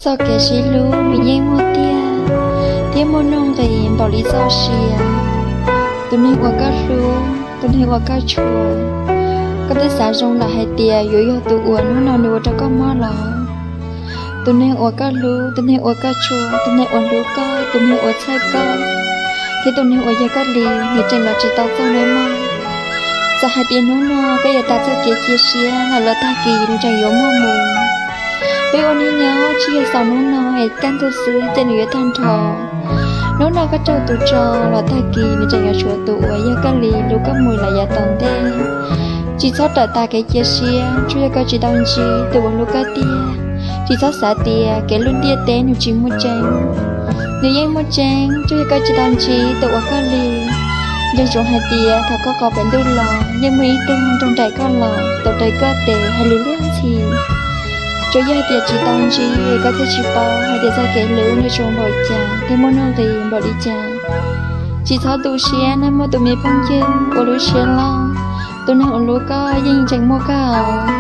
Txoj kev sib hlub nws yeej muaj tiag, thiab muaj nuj nqis npaum li txoj sia. Tus neeg uas koj hlub, tus neeg uas koj tshua, koj twb xav zoo lawm hais tias yuav yog tus uas hnub no nws ua rau koj mob los? Tus neeg uas koj hlub, tus neeg uas koj tshua, tus neeg uas hlub koj, tus neeg uas txhawj koj, thiab tus neeg uas yog koj li, nws tseem los tsis tau txog nawb mog. Txawm hais tias hnub no koj yuav tas txoj kev cia siab los lawm, tag kis nws tseem yuav muaj mus. Peb ua neej nyob tsis yog xaus hnub no es kaj ntug xwb ces nws yuav tag nrho. Hnub no koj raug tus tso los tag kis nws tseem yuav tshuav tus uas yog koj li hlub koj mus los yav tom ntej. Tsis txhob rawm tas kev cia siab tsuas yog koj tsis tau ntsib tus uas hlub koj tiag. Tsis txhob xav tias kev lub ntiaj teb nws tsis muaj tseeb, nws yeej muaj tseeb tsuas yog koj tsis tau ntsib tus uas koj li. Ntseeg tsoom hais tias thaum koj qos pem ntuj los yeej muaj ib tug nrog nraim koj los tau raws koj tes hais lus luag ntxhi. Tsuas yog hais tias tsis tau ntsib es koj thiaj tsis paub hais tias txoj kev hlub nws zoo npaum cas thiab muaj nuj nqis npaum li cas. Tsis txhob tu siab nawb mog tus me phooj ywg uas lub siab loj, tus neeg uas hlub koj yeej tseem muaj koj os.